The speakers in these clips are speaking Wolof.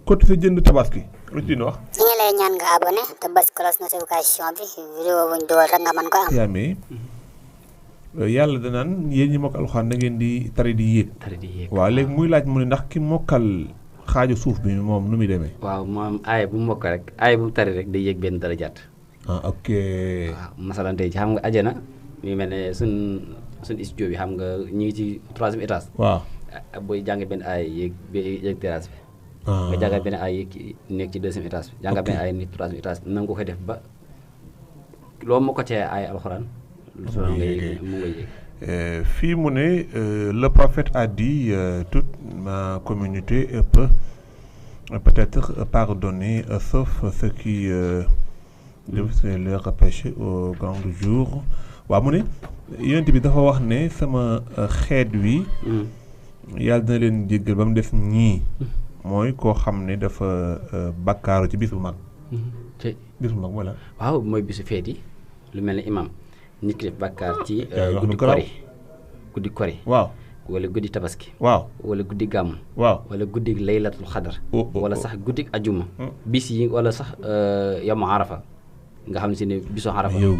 cotiser jënd tabaski lu ci wax ñu ngi lay ñaan nga abonné te bës cloche notification bi vidéo buñ dool rek nga mën ko am yaamee yàlla danaan yéen ñi mokkal alxuraan da ngeen di tari di yéeg waaw léegi muy laaj mu ne ndax ki mokkal xaaju suuf bi moom nu muy demee waaw moom aaya bu mokk rek aaya bu tari rek day yéeg benn darajaat ok waaw masalan tey ci xam nga ajana mi mel ne suñ studio bi xam nga ñu ngi ci 3e étage waaw booy jàng benn aaya yéeg terrasse bi nga jàngal benn aaya yéeg nekk ci 2e étage bi jàngal benn aaya nekk 3e étage bi nangu ko koy def ba loo ma ko cee aaya alxuraan fii mu ne le prophète a dit toute ma communauté peut-être pardonner sauf ceux qui devaient leur péché au grand jour waaw mu ne yonent bi dafa wax ne sama xeet wi yàlla dina leen jéggal ba mu def ñii mooy koo xam ne dafa bakkaaru ci bis bu mag bis bu mag mooy la waaw mooy bisu feet yi lu mel ne imam nit ki def bàkkaar ci guddi kori waaw wala guddi tabaski waaw wala guddi gàmm waaw wala guddi laylatul xadar wala sax guddi ajuma bis yi wala sax yamu arafa nga xam ne si ne bisu arafa yow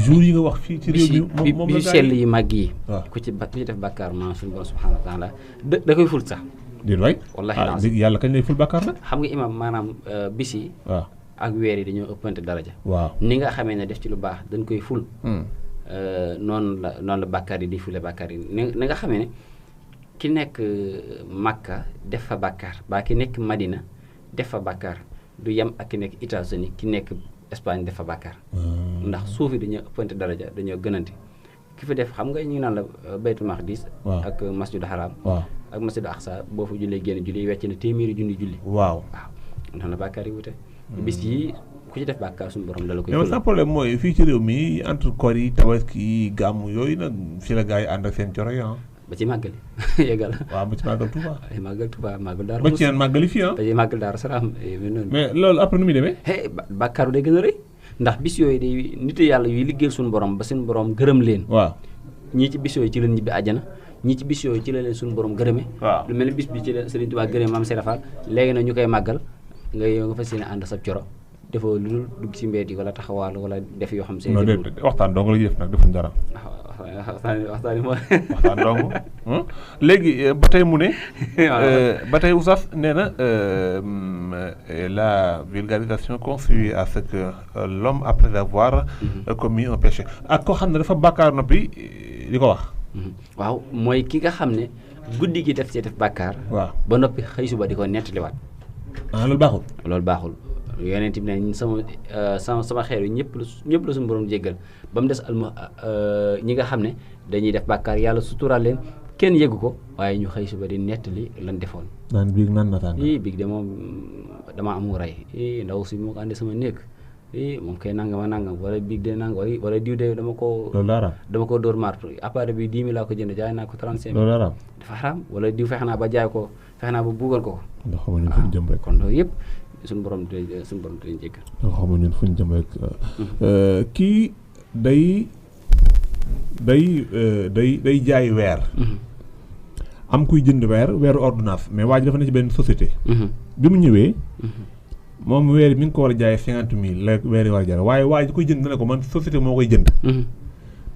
jour yi nga wax fii ci réew mi moom bi sell yi màgg yi ku ci def bàkkaar maanaam suñu borom subhanahu wa taala da koy ful sax di way wallahi yàlla kañ lay ful bàkkaar nag xam nga imam maanaam bis yi waaw ak weer yi dañoo ëppante daraja waaw ni nga xamee ne def ci lu baax dañ koy ful noonu la bàkkaar yi di fule bàkkaar yi ni nga xamee ne ki nekk Makka def fa bàkkaar baa ki nekk Madina def fa bàkkaar du yem ak ki nekk États-Unis ki nekk Espagne def fa bàkkaar ndax suuf yi dañoo ëppante daraja dañoo gënante ki fi def xam nga ñu ngi naan la Baytul Maqdis ak Masjidul Haram ak Masjidul Aqsa boo fa jullee génn julli wecc na téeméeri junni julli waaw noonu la bàkkaar yi wute bis yi ku ci def bàkkaar suñu borom dala koy mais sa problème mooy fii ci réew mi entre koor yi tabaski yi gàmm yooyu nag fi la gars yi ànd ak seen coro yi ba ci màggali yeggal waaw ba ci màggal Touba ay màggal Touba màggal Daaru ba ci yeneen màggali fii ba ci màggal Daaru Salaam noonu mais loolu après nu muy demee bàkkaaru day gën a rëy ndax bis yooyu day nit yàlla yuy liggéeyal suñu borom ba suñu borom gërëm leen waaw ñii ci bis yooyu ci leen ñibbi àjjana ñii ci bis yooyu ci la leen suñu borom gërëme lu mel ne bis bi ci la Sëriñ Tuubaa gërëme Maam Serap Fall léegi nag ñu koy màggal nga yow nga fas yéene ànd sa coro defoo lu dul dugg ci mbedd yi wala taxawaal wala def yoo xam seen waxtaan dong la ñuy def nag defuñ dara waxtaan mooy waxtaan dong léegi ba tey mu ne ba tey Oustaz nee na la vulgarisation constitue à ce que l'homme après avoir commis un péché ak koo xam ne dafa bàkkaar noppi di ko wax waaw mooy ki nga xam ne guddi gi def ci def bàkkaar waaw ba noppi xëy suba di ko nettaliwaat loolu baaxul loolu baaxul yonent bi ne sama xeer yi ñëpp la suñu borom jéggal ba mu des ñi nga xam ne dañuy def bàkkaar yàlla suturaal leen kenn yëgu ko waaye ñu xëy suba di nettali lan defoon naan biig naan na tàng biig de moom dama amu rey ndaw si moo ko àndi sama néeg moom kay nangama nangam wala biig de nangam wala diw de dama ko dóor martu appareil bi 10 000 laa ko jënd jaay naa ko 35 000 loolu araam dafa xaraam wala diw fexe naa ba jaay ko fexe naa ba buugal ko ndax xamuñu fu ñu jëm rek kon loolu yëpp suñu borom dinañ jéggal ndax xamuñu fu ñu jëm rek kii day jaay weer am kuy jënd weeru ordonnance mais waa ji dafa ne ci benn société bi mu ñëwee moom weer mi ngi ko war a jaayee 50 000 la weer yi war a jar waaye waa ji koy jënd na ko man société moo koy jënd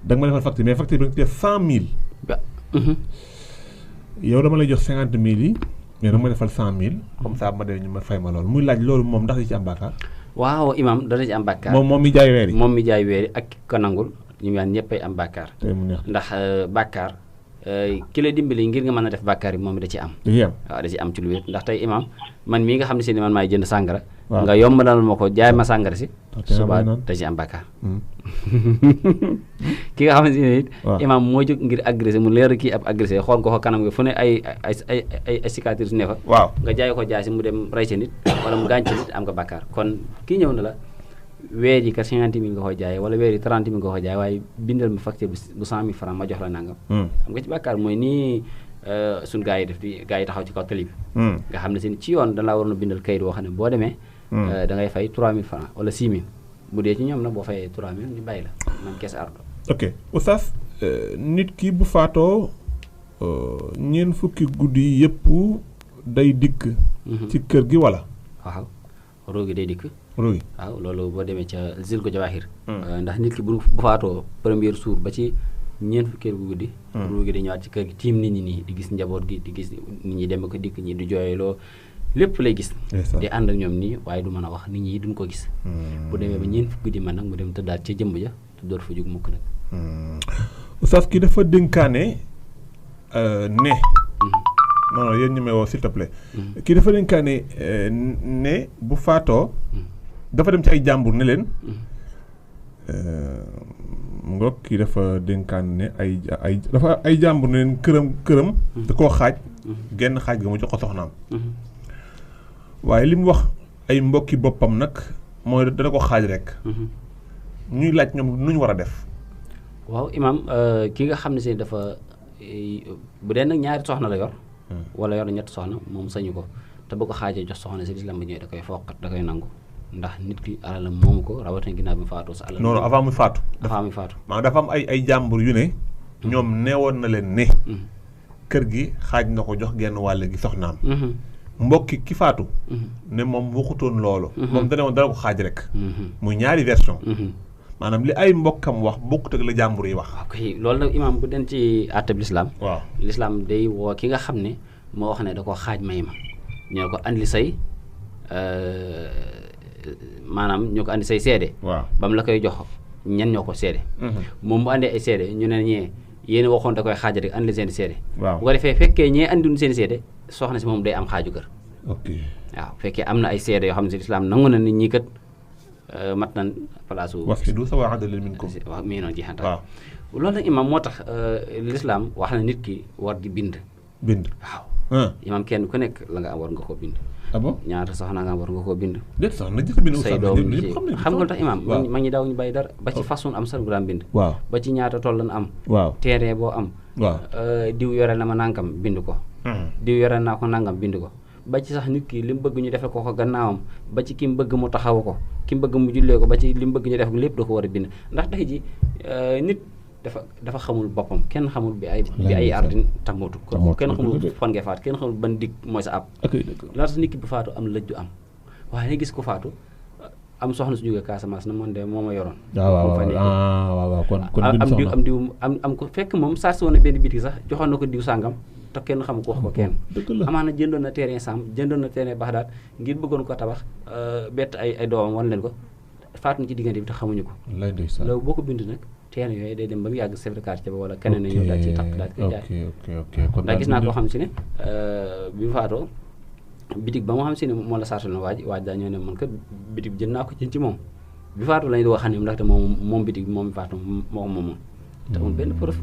da nga ma defal facture mais facture bi nga ci def 100 000 yow dama lay jox 50 000 yi mais dama defal 100 000 comme ça ma demee ñu ma fay ma loolu muy laaj loolu moom ndax di ci am bàkkaar waaw imam dana ci am bàkkaar moom mi jaay weer yi moom mi jaay weer yi ak ko nangul ñu ñaan ñëppay am bàkkaar ndax bàkkaar ki la dimbali ngir nga mën a def bàkkaar yi moom da ci am waaw da ci am ci lu wér ndax tey imam man mii nga xam ne si ni man maay jënd sàngara nga yomb dalal ma ko jaay ma sàngara si suba da ci am bàkkaar ki nga xam ne si ne it imam moo jóg ngir agressé mu leer kii ab agressé xool ko kanam nga fu ne ay cicatrice ne fa nga jaay ko jaay si mu dem rey ci nit wala mu gaañ ci nit am nga bàkkaar kon kii ñëw na la weer yi kat 50 000 nga koy jaayee wala weer yi 30 000 nga koy jaayee waaye bindal ma facture bu 100 000 francs ma jox la nangam am nga ci bàkkaar mooy nii suñ gaa yi def di gaa yi taxaw ci kaw tali bi nga xam ne seen ci yoon dañ laa waroon a bindal kayit woo xam ne boo demee da ngay fay 3 000 francs wala 6 000 bu dee ci ñoom nag boo fayee 3 000 ñu bàyyi la man kees ardo ok Oustaz nit ki bu faatoo ñeent fukki guddi yëpp day dikk ci kër gi wala. waaw roogi day dikk. roogi waaw loolu boo demee ca zil ko jawaaxir. ndax nit ki bu faatoo premier jour ba ci ñeent fukki gu guddi. roogi di ñëwaat ci kër gi tiim nit ñi nii di gis njaboot gi di gis nit ñi dem ko dikk ñi di jooyloo lépp lay gis. di ànd ak ñoom nii waaye du mën a wax nit ñi duñ ko gis. bu demee ba ñeent fukki guddi man nag mu dem tëddaat ca jëmb ja te door fa jóg mukk nag. oustaz ki dafa dénkaane ne. non yéen ñu may woo s'il te plaît. kii dafa dénkaane ne bu faatoo. dafa dem ci ay jàmbur ne leen. mu ngoog kii dafa dénkaane ne dafa ay jàmbur ne leen këram. da koo xaaj. genn xaaj ga mu jox ko soxnaam. waaye li mu wax ay mbokki boppam nag mooy dana ko xaaj rek. ñuy laaj ñoom nu ñu war a def. waaw imaam ki nga xam ne si dafa bu dee nag ñaari soxna la yor. wala yor ñetti soxna moom sañu ko te bu ko xaajee jox soxna si lislaam bi ñëwee da koy foqat da koy nangu ndax nit ki alalam moomu ko rawatina ginnaaw bi mu faatoo sa alal. non avant muy faatu. maanaam dafa am ay jàmbur yu ne. ñoom neewoon na leen ne. kër gi xaaj na ko jox genn wàll gi soxnaam. mbokki ki faatu. ne moom waxutoon loolu. moom dana woon dana ko xaaj rek. muy ñaari version. maanaam li ay mbokkam wax bokkut ak la jàmbur yi wax. ok loolu nag imaam bu den ci àtteb lislaam. waaw lislaam day woo ki nga xam ne moo wax ne da ko xaaj may ma ñoo ko andi say maanaam ñoo ko andi say seede. waaw ba mu la koy jox ñen ñoo ko seede. moom bu andee ay seede ñu ne ñee yéen waxoon da koy xaaj rek andi seen seede. waaw bu ko defee fekkee ñee andiwuñ seen seede soxna si moom day am xaaju kër. ok waaw fekkee am na ay seede yoo xam ne si lislaam nangu na nit ñi kat mat nañ place su. wasfidu sawaa adalin minkum. waaw mi ngi noonu jeexantal. waaw loolu nag imaam moo tax lislaam wax na nit ki war di bind. waaw. imaam kenn ku nekk la nga am war nga koo bind. ah bon ñaata soxna nga am war nga koo bind. déet sax na jëkk bind. say doom xam nga lu tax imaam. waaw ma ñi daaw ñu bàyyi dara ba ci façon am sax daan bind. waaw ba ci ñaata toll lan am. waaw terrain boo am. waaw diw yore na ma nangam bind ko. diw yore naa ko nangam bind ko. ba ci sax nit ki li mu bëgg ñu defal ko gannaawam ba ci ki mu bëgg mu taxawu ko ki mu bëgg mu jullee ko ba ci li mu bëgg ñu def ko lépp da ko war a bind ndax tey ji nit dafa xamul boppam kenn xamul bi ay ardin tamutu kenn xamul fan ngay faatu kenn xamul ban dig mooy sa ab la tax nit ki bu faatu am lëj du am waaye ne gis ko faatu am soxna su jógee Casamance na man de moo ma yoroon. waaw kon am diw am ko fekk moom sarsi woon na benn bitik sax joxoon na ko diw sàngam te kenn xamu ko wax ko kenn. amaana jëndoon na terrain Sam jëndoon na terrain Baxdaad ngir bëggoon ko tabax bett ay doomam wan leen ko faatu na ci diggante bi te xamuñu ko. loolu boo ko bind nag terrain yooyu day dem ba mu yàgg chef de quartier ba wala keneen ñëw daal ci takk daal koy jaay. ndax gis naa koo xam si ne bi mu faatoo bitig ba mu xam si ne moo la sartal na waaj daa ñëw ne man kat bitig bi jënd naa ko jën ci moom bi faatu lañu di wax xam ne ndaxte moom bitig bi moom mi faatu moo ko moomoon te amul benn preuve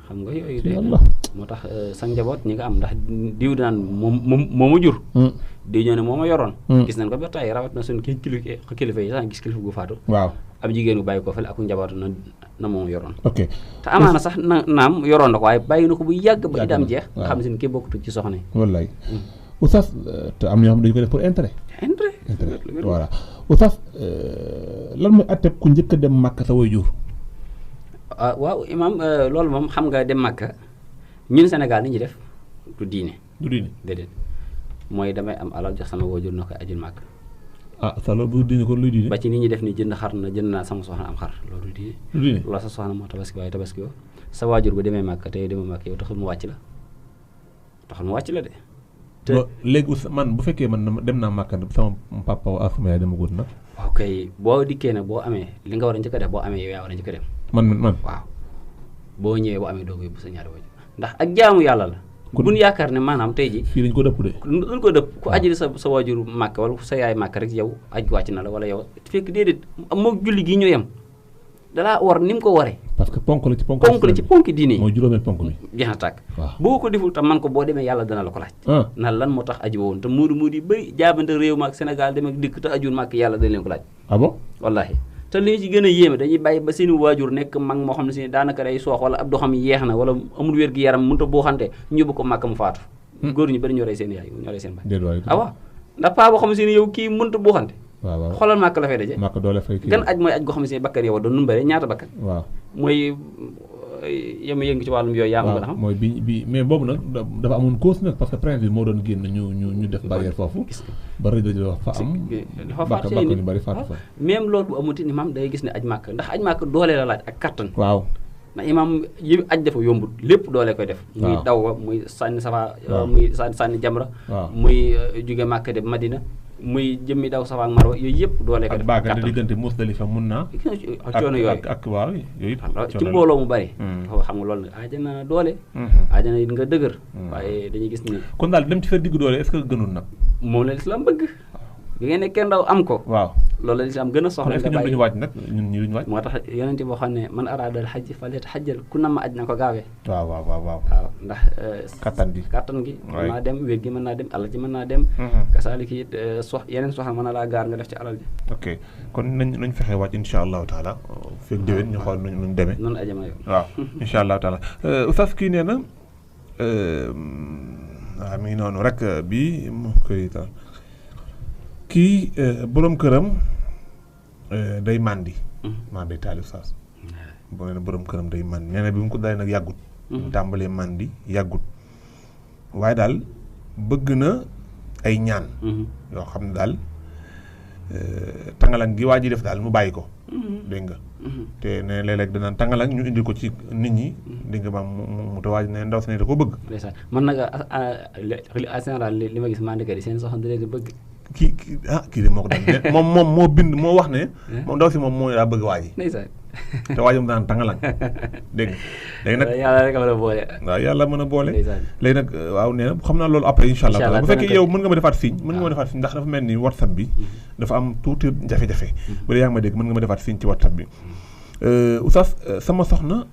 xam nga yooyu de moo tax sa njaboot ñi nga am ndax diw daan moo ma jur diw ñëw ne moo ma yoroon gis nañ ko ba tey rawat na suñu kilifa yi sax gis kilifa gu faatu waaw am jigéen gu bàyyi ko fële ak njaboot na moom yoroon ok te amaana sax naam yoroon na ko waaye bàyyi na ko bu yàgg ba idaam jeex nga xam ne kii bokkatu ci soxna yi wallaay oustaz te am na ñoo xam dañu ko def pour intérêt voilà oustaz lan mooy atteb ku njëkk a dem Màkka sa way jur waaw imaam loolu moom xam nga dem Màkka ñun Sénégal ni ñuy def du diine déedéet mooy damay am alal jox sama waajur na koy ajul Màkka sa loolu bu diine kon luy diine ba ci nit ñi def ni jënd xar na jënd naa sama soxna am xar loolu du diine loolu sa soxna moo tabaski waaye tabaski yoo sa waajur bu demee Màkka te demee Màkka yow taxul mu wàcc la de léegi man bu fekkee man dem naa Màkka sama papa ak sama yaay dama gudd nag waaw kay boo dikkee nag boo amee li nga war a njëkk a def boo amee yow yaa war a njëkk a dem man waaw boo ñëwee boo amee doo ko yóbbu sa ñaari waajur ndax ak jaamu yàlla la buñ yaakaar ne maanaam tey ji fii dañ ko dëpp de dañ ko dëpp ku ajali sa waajur Màkka wala sa yaay Màkka rek yow aj wàcc na la wala yow fekk déedéet moo julli gi ñu yem dalaa war ni mu ko waree parce que ponk la ci ponk diine mooy juróomeel ponk bi jeex na tàkk boo ko deful tam man ko boo demee yàlla dana la ko laaj na lan moo tax aji woon te muudi yi bëri jaabante réew ma ak Sénégal dem ak dikk te ajul Màkka yàlla dana leen ko laaj bon wallaahi te li ñu ci gën a yéeme dañuy bàyyi ba seeni waajur nekk mag moo xam ne si daanaka day soox wala ab doxam yeex na wala amul wér gi yaram mënut a boo xante ñu yóbbu ko Màkka mu faatu góor ñu bëri ñoo rey seen yaay ñoo rey seen baay waaw ndax paa boo xam ne si yow kii mënut a boo xante waaw xoolal Màkka la fay daje Màkka doo la fay kii gan aj mooy aj goo xam ne si bakkan yow doon nu mu bëri ñaata bakkan waaw mooy yow mi yëngu ci wàllum yooyu yaa ma gën a xam. mooy bi mais boobu nag dafa amoon cause nag parce que prince bi moo doon génn ñu def barrière foofu. ba rajo fa am. dafa faat say nit même loolu bu amuti imaam day gis ne aj màkk ndax aj màkk doole la laaj ak kattan. waaw ndax imaam yi aj dafa yombut lépp doole koy def. muy daw wa muy sànni safa muy sànni jamra. muy jóge màkk dem Madina. muy jëmmi daw safa ak marwa yooyu yëpp doole ko def ak baagante diggante Musdalifa mun naa ak coono yooyu ak waaw yooyu ci mbooloo mu bari xam nga loolu nag aajana doole aajana it nga dëgër waaye dañuy gis ni kon daal dem ci sa digg doole est-ce que gënul nag moom la lislaam bëgg bi ngeen ne kenn ndaw am ko waaw loolu la lislaam gën a soxla est-ce que ñun duñu waaj nag ñun ñi duñu waaj moo tax yonent bi waxoon ne man araadal xaj falyataxajjal ku nam ma aj na ko gaawee waaw ndax kattan gi mën naa dem wér gi mën naa dem alal ji mën naa dem kasaali ki it yeneen soxla mën na laa gaar nga def ci alal ji ok kon nañ fexe waaj insha allahu taala fekk déwén ñu xool nuñ demee noonu ajama yow waaw insha allahu taala oustaz kii nee na waaw mi ngi noonu rek bi mu koy taal kii borom këram day màndi maa day taali oustaz boo nee na borom këram day màndi nee na bi mu ko dalee nag yàggut mu tàmbalee màndi yàggut waaye daal bëgg na ay ñaan yoo xam ne daal tangalang gi waa ji def daal mu bàyyi ko dégg nga te ne léeg-léeg danaan tangalang ñu indil ko ci nit ñi dégg nga maam mu te waaj ne ndaw si ne da ko bëgg man nag en général li ma gis mandikat yi seen soxna da leen di bëgg kii de moo ko def moom moo bind moo wax ne moom ndaw si moom moo daa bëgg waa ji te waajam daan tangalang dégg nga léegi nag yàlla rek mën a boole waaw yàlla mën a boole léegi nag waaw nee na xam naa loolu après insha allah taala bu fekkee yow mën nga ma defaat signe ndax dafa mel ni WhatsApp bi dafa am tuuti jafe-jafe bu dee yaa ngi ma dégg mën nga ma defaat signe ci WhatsApp bi oustaz sama soxna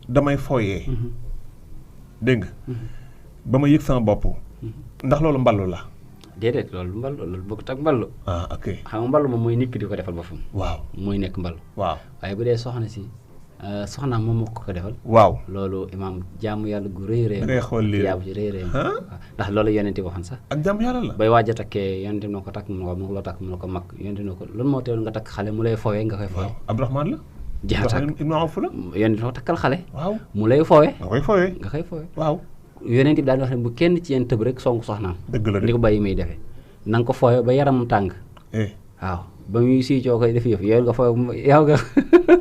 damay fooyee dégg nga ba ma yëg sama bopp ndax loolu mballu la déedéet loolu bokkut ak mballu ok xam nga mballu moom mooy nit ki di ko defal boppam waaw mooy nekk mballu waaw waaye bu dee soxna si soxnaam moom moo ko defal waaw loolu imaam jaamu yàlla gu rëy rëy ngay xool lii yaabu ci rëy rëy ndax loolu yonent bi waxoon sax ak jaamu yàlla la bay waaj a takkee yonent bi noo ko takk mu ko loo takk mu ko mag yonent bi noo ko loolu moo teewul nga takk xale mu lay fowee nga koy fowee Abdourahmane la jeex takk Ibnu Awf la yonent bi noo takkal xale waaw mu lay fowee nga koy fowee waaw yonent bi daal di wax ne bu kenn ci yéen tëb rek songu soxnaam dëgg la di ko bàyyi muy defee na nga ko fooyee ba yaramam tàng waaw ba muy sii coo koy def yëf yow nga fooy yow nga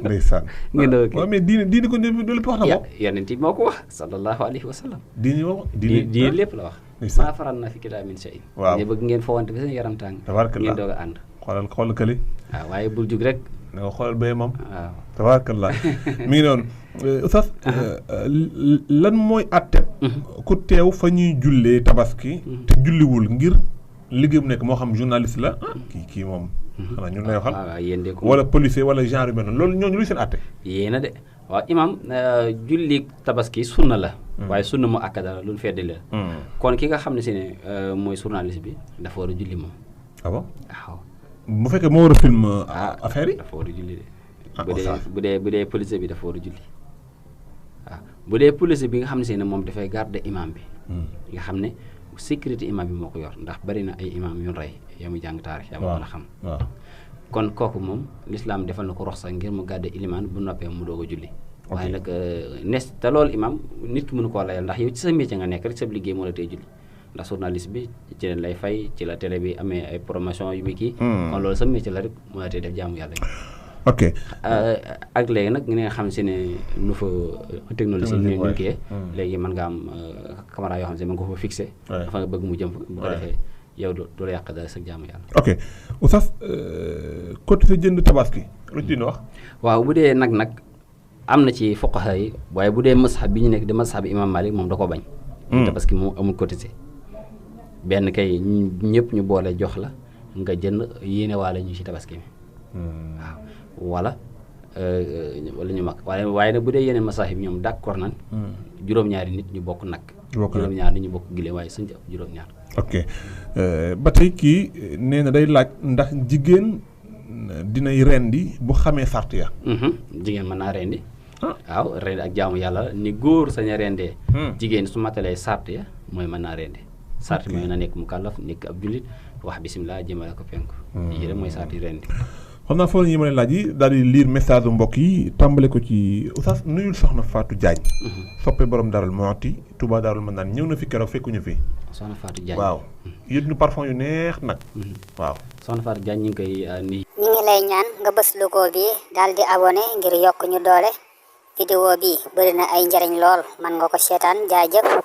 ndeysaan ngeen doon waaw mais diine ko du lépp wax na ko yonent bi moo ko wax sallallahu alayhi wa sallam diine lépp la wax maa faral na fi kitaab min shay waaw ñu bëgg ngeen foowante bi seen yaram tàng ngeen doog a ànd xoolal këli waaw waaye bul jug rek da nga xoolal bay moom waaw tabarakallah mi ngi noonu oustaz lan mooy àtte ku teew fa ñuy jullee tabaski te julliwul ngir liggéey bu nekk moo xam journaliste la kii moom xanaa ñun lay waxal yéen de wala policier wala genre yu mel noonu loolu ñooñu luy seen àtte yéena de waaw imam julli tabaski sunna la waaye sunna mu akkada la lu feddi la kon ki nga xam ne si ne mooy journaliste bi dafa war a julli moom bon waaw bu fekkee moo war a film affaire yi dafa war a julli de bu dee policier bi dafa war a julli waaw bu dee policier bi nga xam ne si ne moom dafay garder imam bi nga xam ne sécurité imam bi moo ko yor ndax bari na ay imam yu rey yaa muy jàng taarix yaa ma mën a xam kon kooku moom l'islam defal na ko rox sax ngir mu gàdde ilimaan bu noppee mu doog a julli waaye nag nes te loolu imam nit ki mënu koo layal ndax yow ci sa métier nga nekk rek sa liggéey moo la tey julli ndax journaliste bi ci leen lay fay ci la télé bi amee ay promotion yu muy kii kon loolu sa métier la rek moo la tey def jaamu yàlla ok ak léegi nag nga xam si ne nu fa technologie ñu kii léegi mën nga am caméra yoo xam si mën nga ko fa fixé dafa nga bëgg mu jëm bu ko defee yow du la yàq dara sa jaamu yàlla ok oustaz cotisé jënd tabaski lu ci dina wax waaw bu dee nag am na ci fuqaha yi waaye bu dee mazhab bi ñu nekk di mazhab imam Malik moom da ko bañ tabaski moom amul cotisé benn kay ñëpp ñu boole jox la nga jënd yéene waale ñu ci tabaski mi waaw wala ñu mag waaye nag bu dee yeneen mazahib bi ñoom d'accord nañ juróom-ñaari nit ñu bokk nag juróom-ñaar nit ñu bokk giléem waaye suñ ci ëpp juróom-ñaar ok ba tey kii nee na day laaj ndax jigéen dinay rendi bu xamee sart ya jigéen mën naa rendi waaw rendi ak jaamu yàlla ni góor sañ a rendee jigéen su matalee sart ya mooy mën naa rendi sart mooy na nekk mu kàllaf nekk ab jullit wax bisimilah jëmale ko penku yi rek mooy sart yi rendi xam naa foofu la ñuy mën a laaj yi daal di lire message bu mbokk yi tàmbale ko ci Oustaz nuyul soxna Fatou Diagne. soppe borom Darou Mouhty Touba Darou Manane ñëw na fi keroog fekkuñu fi. soxna Fatou Diagne waaw. yët ñu parfum yu neex nag. waaw. soxna Fatou Diagne ñu ngi koy nuyu. ñu ngi lay ñaan nga bës logo bi daal di abonné ngir yokk ñu doole. vidéo bi bëri na ay njariñ lool man nga ko seetaan jaajëf.